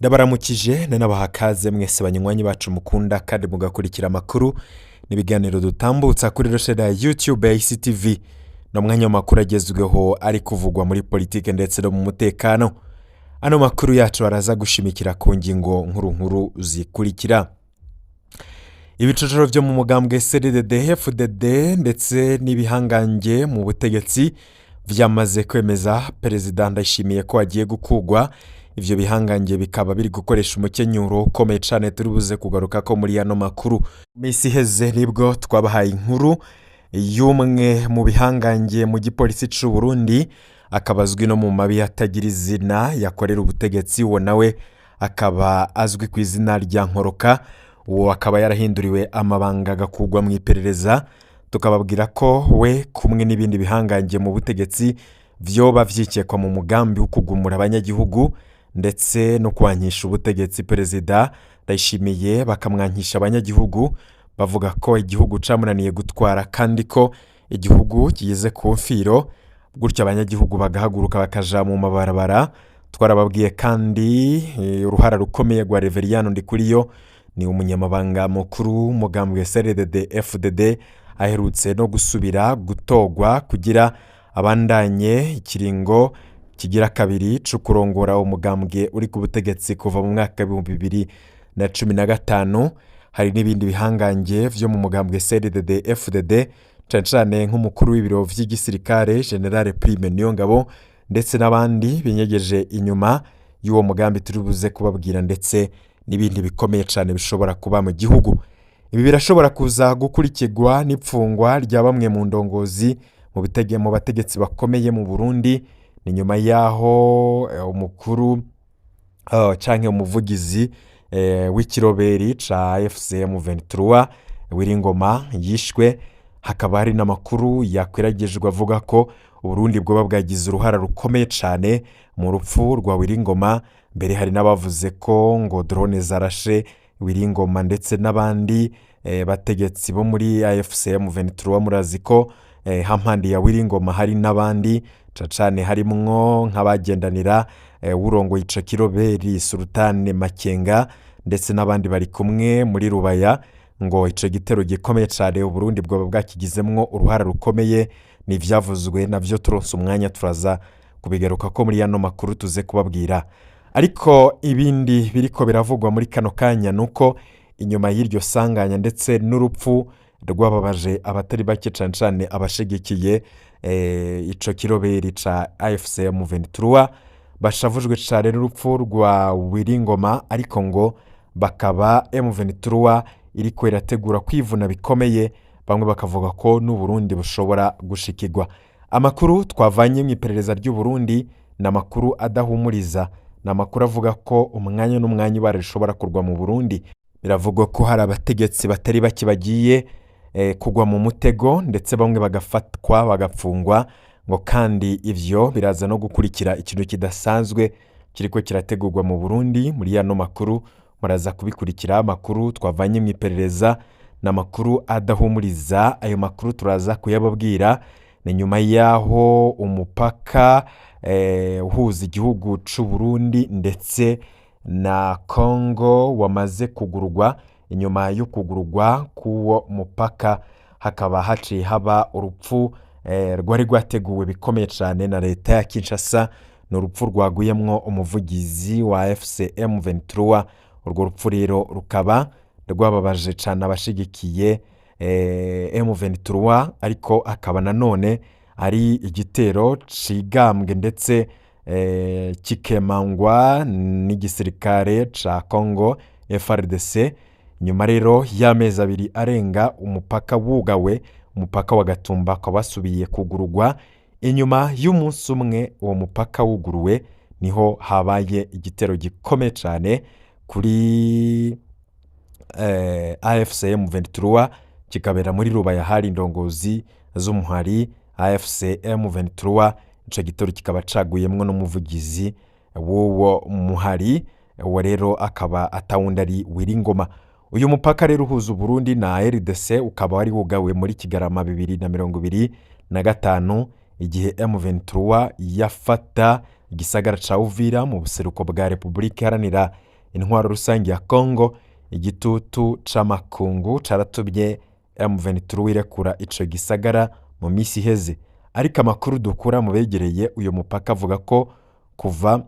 Ndabaramukije, nanabaha kaze mwese banywanyi bacu mukunda kandi mugakurikira amakuru n'ibiganiro dutambutsa kuri rosheda ya YouTube ya ICTV. Ni umwanya w'amakuru agezweho ari kuvugwa muri politike ndetse no mu mutekano. Ano makuru yacu araza gushimikira ku ngingo nkuru nkuru zikurikira: ibicocoro byo mu mugambwe CDD FDD ndetse n'ibihangange mu butegetsi vyamaze kwemeza Perezida Ndayishimiye ko agiye gukugwa. Ivyo bihangange bikaba biri gukoresha umukenyuro ukomeye cane, turi buze kugaruka ko muri ano makuru. Misi iheze nibwo twabahaye inkuru y'umwe mu bihangange mu gipolisi c'u Burundi, akaba azwi no mu mabi atagira izina yakorera ubutegetsi. Uwo nawe akaba azwi ku izina rya Nkoroka. Uwo akaba yarahinduriwe amabanga, agakugwa mu iperereza. Tukababwira ko we kumwe n'ibindi bihangange mu butegetsi vyoba vyikekwa mu mugambi wo kugumura abanyagihugu ndetse no kwankisha ubutegetsi Perezida Ndayishimiye, bakamwankisha abanyagihugu bavuga ko igihugu camunaniye gutwara kandi ko igihugu kigeze ku mfiro, gutyo abanyagihugu bagahaguruka bakaja mu mabarabara. Twarababwiye kandi uruhara rukomeye rwa Reveriyano Ndikuriyo, ni umunyamabanga mukuru w'umugambwe CRDD FDD, aherutse no gusubira gutogwa kugira abandanye ikiringo kigira kabiri co kurongora umugambwe uri ku butegetsi kuva mu mwaka w'2015. Hari n'ibindi bihangange vyo mu mugambwe CRDD FDD, cane cane nk'umukuru w'ibiro vy'igisirikare General Prime Niyongabo, ndetse n'abandi binyegeje inyuma y'uwo mugambi turi buze kubabwira, ndetse n'ibindi bikomeye cane bishobora kuba mu gihugu. Ibi birashobora kuza gukurikirwa n'ipfungwa rya bamwe mu ndongozi mu bategetsi bakomeye mu Burundi. Ni nyuma y'aho umukuru canke umuvugizi w'ikiroberi ca FCM 23 Wiringoma yishwe, hakaba hari n'amakuru yakwiragijwe avuga ko Uburundi bwoba bwagize uruhara rukomeye cane mu rupfu rwa Wiringoma. Mbere hari n'abavuze ko ngo drone zarashe Wiringoma ndetse n'abandi bategetsi bo muri AFCM 23. Murazi ko hampande ya Wiringoma hari n'abandi cane, harimwo nk'abagendanira urongoye ico kiroberi Sultane Makenga, ndetse n'abandi bari kumwe muri Rubaya. Ngo ico gitero gikomeye cane Uburundi bwoba bwakigizemwo uruhara rukomeye. Ni ivyavuzwe navyo, turonse umwanya turaza kubigaruka ko muri yano makuru tuze kubabwira. Ariko ibindi biriko biravugwa muri kano kanya nuko inyuma y'iryo sanganya ndetse n'urupfu rwababaje abatari bake, cane cane abashigikiye ico kiroberi ca AFCM 23, bashavujwe cane n'urupfu rwa Wiringoma, ariko ngo bakaba M23 iriko irategura kwivuna bikomeye. Bamwe bakavuga ko n'Uburundi bushobora gushikirwa. Amakuru twavanye mu iperereza ry'Uburundi ni amakuru adahumuriza, ni amakuru avuga ko umwanya n'umwanya ibara rishobora kurwa mu Burundi. Biravugwa ko hari abategetsi batari bake bagiye kugwa mu mutego, ndetse bamwe bagafatwa bagapfungwa. Ngo kandi ivyo biraza no gukurikira ikintu kidasanzwe kiriko kirategurwa mu Burundi. Muri yano makuru muraza kubikurikira. Amakuru twavanye mu iperereza ni amakuru adahumuriza, ayo makuru turaza kuyababwira. Ni nyuma y'aho umupaka uhuza igihugu c'u Burundi ndetse na Congo wamaze kugururwa. Inyuma yo kugururwa k'uwo mupaka hakaba haciye haba urupfu rwari rwateguwe bikomeye cane na leta ya Kinshasa. Ni urupfu rwaguyemwo umuvugizi wa FCM 23. Urwo rupfu rero rukaba rwababaje cane abashigikiye M23, ariko akaba nanone ari igitero cigambwe ndetse kikemangwa n'igisirikare ca Congo FARDC. Nyuma rero y'amezi 2 arenga umupaka wugawe, umupaka wa Gatumba ukaba wasubiye kugururwa. Inyuma y'umunsi umwe uwo mupaka wuguruwe niho habaye igitero gikomeye cane kuri AFC M23, kikabera muri Rubaya, hari indongozi z'umuhari AFC M23. Ico gitero kikaba caguyemwo n'umuvugizi w'uwo muhari, uwo rero akaba atawundi ari Wiringoma. Uyu mupaka rero uhuza Uburundi na RDC ukaba wari wugawe muri Kigarama 2025, igihe M23 yafata igisagara ca Uvira mu buseruko bwa Repubulika Iharanira Intwaro rusange ya Congo. Igitutu c'amakungu caratumye M23 irekura ico gisagara mu misi iheze, ariko amakuru dukura mu begereye uyo mupaka avuga ko kuva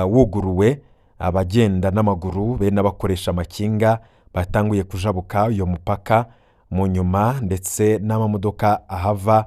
wuguruwe, abagenda n'amaguru be n'abakoresha amakinga batanguye kujabuka uyo mupaka mu nyuma, ndetse n'amamodoka ahava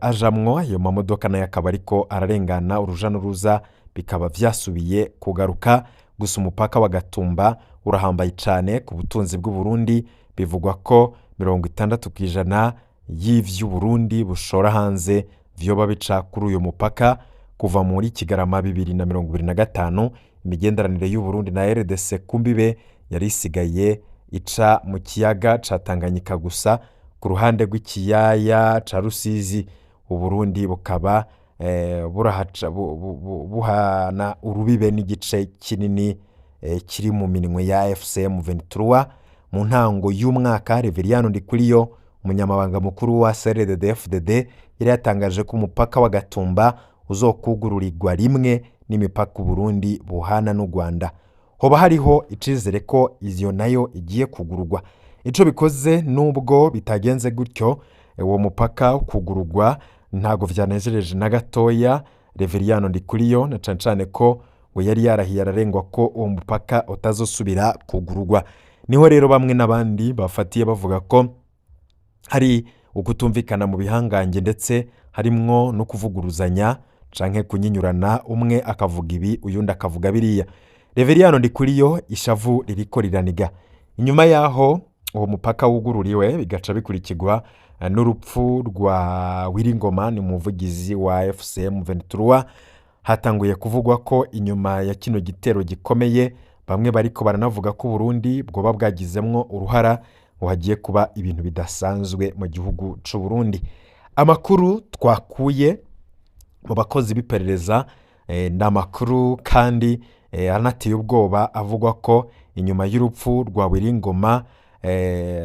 ajamwo. Ayo mamodoka nayo akaba ariko ararengana, uruja n'uruza bikaba vyasubiye kugaruka. Gusa umupaka wa Gatumba urahambaye cane ku butunzi bw'Uburundi. Bivugwa ko 60% y'ivy'Uburundi bushora hanze vyoba bica kuri uyu mupaka. Kuva muri Kigarama 2025, imigenderanire y'Uburundi na RDC ku mbibe yari isigaye ica mu kiyaga ca Tanganyika gusa ku ruhande rw'ikiyaya ca Rusizi. Uburundi bukaba burahaca buhana urubibe n'igice kinini kiri mu minwe ya AFC M23. Mu ntango y'umwaka, Reveriyano Ndikuriyo, umunyamabanga mukuru wa CNDD-FDD, yari yatangaje ko umupaka wa Gatumba uzokugururirwa rimwe n'imipaka Uburundi buhana n'u Rwanda. Hoba hariho icizere ko iyo nayo igiye kugururwa. Ico bikoze, nubwo bitagenze gutyo, uwo mupaka kugururwa ntago vyanejereje na gatoya Reveriyano Ndikuriyo, na cane cane ko ngo yari yarahiye ararengwa ko uwo mupaka utazosubira kugururwa. Niho rero bamwe n'abandi bafatiye bavuga ko hari ukutumvikana mu bihangange, ndetse harimwo no kuvuguruzanya canke kunyinyurana, umwe akavuga ibi, uyundi akavuga biriya. Reveriyano Ndikuriyo ishavu ririko riraniga inyuma yaho uwo mupaka wugururiwe, bigaca bikurikirwa n'urupfu rwa Wiringoma, ni umuvugizi wa AFC M23. Hatanguye kuvugwa ko inyuma ya kino gitero gikomeye, bamwe bariko baranavuga ko Burundi bwoba bwagizemwo uruhara, ngo hagiye kuba ibintu bidasanzwe mu gihugu c'u Burundi. Amakuru twakuye mu bakozi b'iperereza ni amakuru kandi anateye ubwoba, avugwa ko inyuma y'urupfu rwa Wiringoma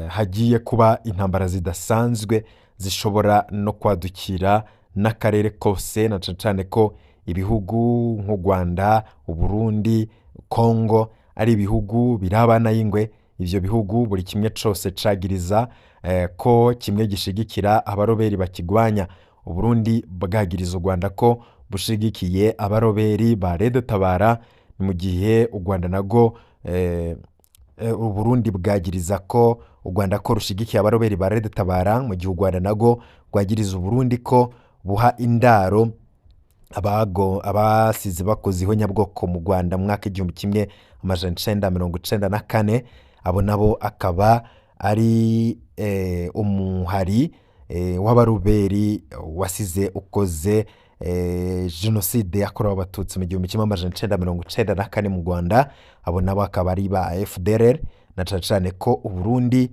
hagiye kuba intambara zidasanzwe zishobora no kwadukira n'akarere kose, na cane cane ko ibihugu nk'u Rwanda, Uburundi, Congo ari ibihugu birabana y'ingwe. Ivyo bihugu buri kimwe cose cagiriza ko kimwe gishigikira abaroberi bakigwanya. Uburundi bwagiriza u Rwanda ko bushigikiye abaroberi ba Red Tabara, mu gihe u Rwanda nago Uburundi bwagiriza ko u Rwanda ko rushigikiye abaroberi ba Red Tabara, mu gihe u Rwanda nago rwagiriza Uburundi ko buha indaro abago abasize bakoze ihonyabwoko mu Rwanda mu mwaka 1994. Abo nabo akaba ari umuhari w'abaruberi wasize ukoze jenoside yakorewe Abatutsi mu 1994 mu Rwanda. Abo nabo akaba ari ba FDLR, na cane cane ko Uburundi,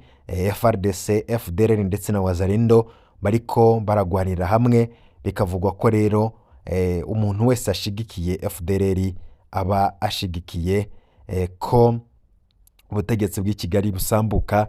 FARDC, FDLR ndetse na Wazalendo bariko baragwanira hamwe. Bikavugwa ko rero umuntu wese ashigikiye FDLR aba ashigikiye ko ubutegetsi bw'i Kigali busambuka.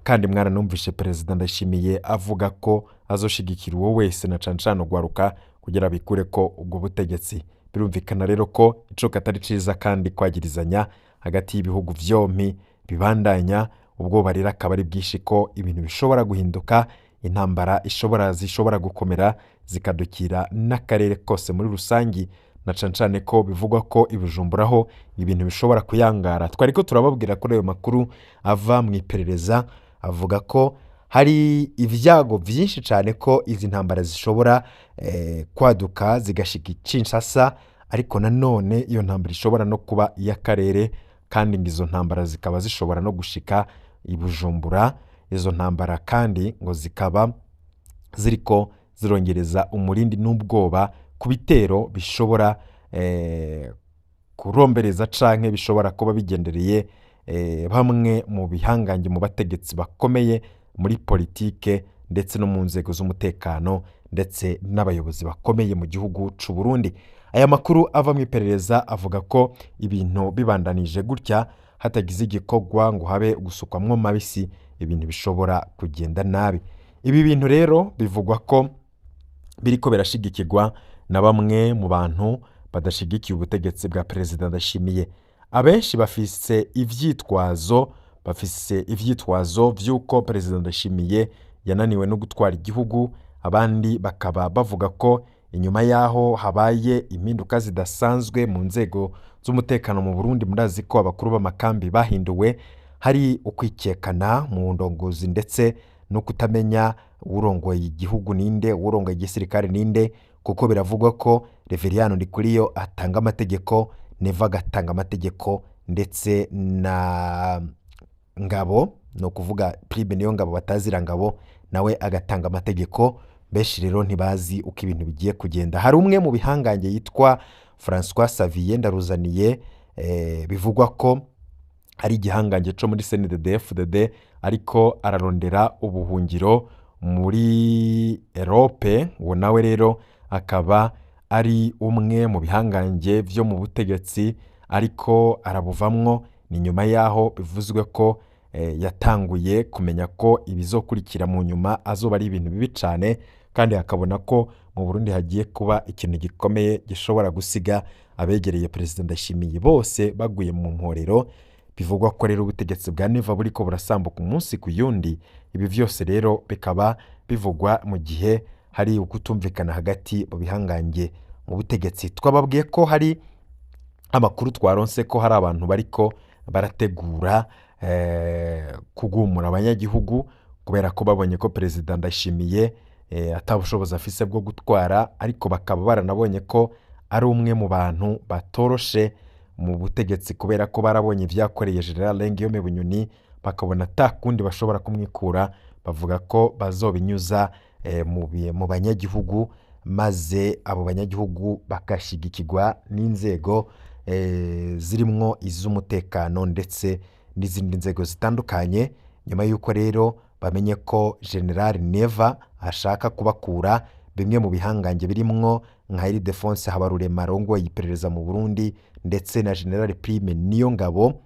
Kandi mwaranumvishe Perezida Ndayishimiye avuga ko azoshigikira uwo wese, na cane cane ugwaruka, kugira bikure ko ubwo butegetsi. Birumvikana rero ko icoka atari ciza, kandi kwagirizanya hagati y'ibihugu vyompi bibandanya. Ubwoba rero akaba ari bwinshi ko ibintu bishobora guhinduka, intambara ishobora zishobora gukomera zikadukira n'akarere kose muri rusangi, na cane cane ko bivugwa ko i Bujumbura ho ibintu bishobora kuyangara. Twariko turababwira kuri ayo makuru ava mu iperereza, avuga ko hari ibyago byinshi cyane ko izi ntambara zishobora kwaduka zigashika i Kinshasa, ariko nanone iyo ntambara ishobora no kuba iy'akarere, kandi ngo izo ntambara zikaba zishobora no gushika i Bujumbura. Izo ntambara kandi ngo zikaba ziriko zirongereza umurindi n'ubwoba ku bitero bishobora kurombereza canke bishobora kuba bigendereye bamwe mu bihangange, mu bategetsi bakomeye muri politike ndetse no mu nzego z'umutekano, ndetse n'abayobozi bakomeye mu gihugu c'u Burundi. Aya makuru ava mu iperereza avuga ko ibintu bibandanije gutya, hatagize igikorwa ngo habe gusukwamwo mabisi, ibintu bishobora kugenda nabi. Ibi bintu rero bivugwa ko biriko birashigikirwa na bamwe mu bantu badashigikiye ubutegetsi bwa Perezida Ndayishimiye. Abenshi bafise ivyitwazo, bafise ivyitwazo vy'uko Perezida Ndayishimiye yananiwe no gutwara igihugu, abandi bakaba bavuga ko inyuma y'aho habaye impinduka zidasanzwe mu nzego z'umutekano mu Burundi, murazi ko abakuru b'amakambi bahinduwe, hari ukwikekana mu ndongozi ndetse no kutamenya uwurongoye igihugu ninde, uwurongoye igisirikare ninde, kuko biravugwa ko Reveriyano Ndikuriyo atanga amategeko, Neva agatanga amategeko, ndetse na Ngabo, ni ukuvuga Prime niyo Ngabo batazira Ngabo, nawe agatanga amategeko. Benshi rero ntibazi uko ibintu bigiye kugenda. Hari umwe mu bihangange yitwa Francois Xavier Ndaruzaniye, bivugwa ko ari igihangange co muri CNDD-FDD, ariko ararondera ubuhungiro muri Europe. Uwo nawe rero akaba ari umwe mu bihangange vyo mu butegetsi, ariko arabuvamwo. Ni nyuma yaho bivuzwe ko yatanguye kumenya ko ibizokurikira mu nyuma azoba ari ibintu bibi cane, kandi akabona ko mu Burundi hagiye kuba ikintu gikomeye gishobora gusiga abegereye Perezida Ndayishimiye bose baguye mu mporero. Bivugwa ko rero ubutegetsi bwa Neva buriko burasambuka umunsi ku yundi. Ibi vyose rero bikaba bivugwa mu gihe hari ukutumvikana hagati mu bihangange mu butegetsi. Twababwiye ko hari amakuru twaronse ko hari abantu bariko barategura kugumura abanyagihugu, kubera ko babonye ko Perezida Ndayishimiye ata bushobozi afise bwo gutwara, ariko bakaba baranabonye ko ari umwe mu bantu batoroshe mu butegetsi, kubera ko barabonye ivyakoreye General Guillaume Bunyoni, bakabona ata kundi bashobora kumwikura. Bavuga ko bazobinyuza mu banyagihugu, maze abo banyagihugu bagashigikirwa n'inzego zirimwo iz'umutekano ndetse n'izindi nzego zitandukanye. Nyuma y'uko rero bamenye ko General Neva ashaka kubakura bimwe mu bihangange birimwo nka Ildefonse Habarurema arongoye iperereza mu Burundi, ndetse na General Prime Niyongabo,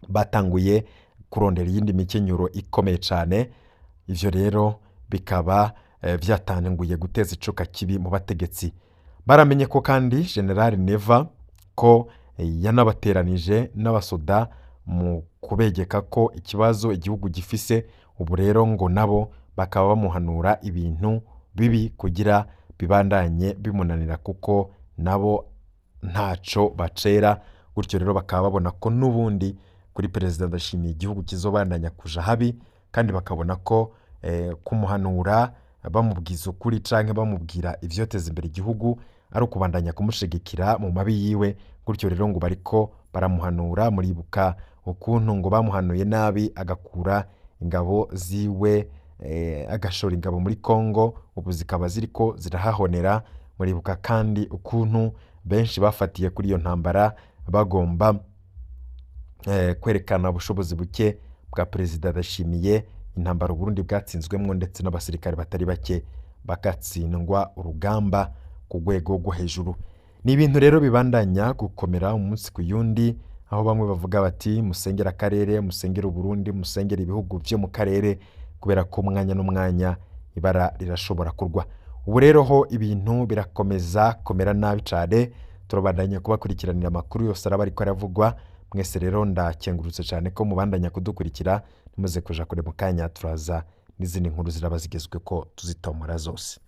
batanguye kurondera iyindi mikenyuro ikomeye cane. Ivyo rero bikaba vyatanguye guteza icuka kibi mu bategetsi. Baramenye ko kandi General Neva ko yanabateranije n'abasoda mu kubegeka ko ikibazo igihugu gifise ubu, rero ngo nabo bakaba bamuhanura ibintu bibi kugira bibandanye bimunanira, kuko nabo ntaco bacera. Gutyo rero bakaba babona ko n'ubundi kuri Perezida Ndashimiye igihugu kizobandanya kuja habi, kandi bakabona ko kumuhanura bamubwiza ukuri canke bamubwira ivyoteza imbere igihugu ari ukubandanya kumushigikira mu mabi yiwe. Gutyo rero ngo bariko baramuhanura. Muribuka ukuntu ngo bamuhanuye nabi, agakura ingabo ziwe, agashora ingabo muri Congo, ubu zikaba ziriko zirahahonera. Muribuka kandi ukuntu benshi bafatiye kuri iyo ntambara bagomba kwerekana ubushobozi buke bwa Perezida Ndayishimiye, intambara Uburundi bwatsinzwemwo ndetse n'abasirikare batari bake bagatsindwa urugamba ku rwego rwo hejuru. Ni ibintu rero bibandanya gukomera umunsi ku yundi, aho bamwe bavuga bati musengere akarere, musengere Uburundi, musengere ibihugu vyo mu karere, kubera ko umwanya n'umwanya ibara rirashobora kurwa. Ubu rero ho ibintu birakomeza kumera nabi cane. Turabandanya kubakurikiranira amakuru yose araba ariko aravugwa. Mwese rero ndakengurutse cyane ko mubandanya kudukurikira. Ntimuze kuja kure, mu kanya turaza n'izindi nkuru ziraba zigezwe ko tuzitomora zose.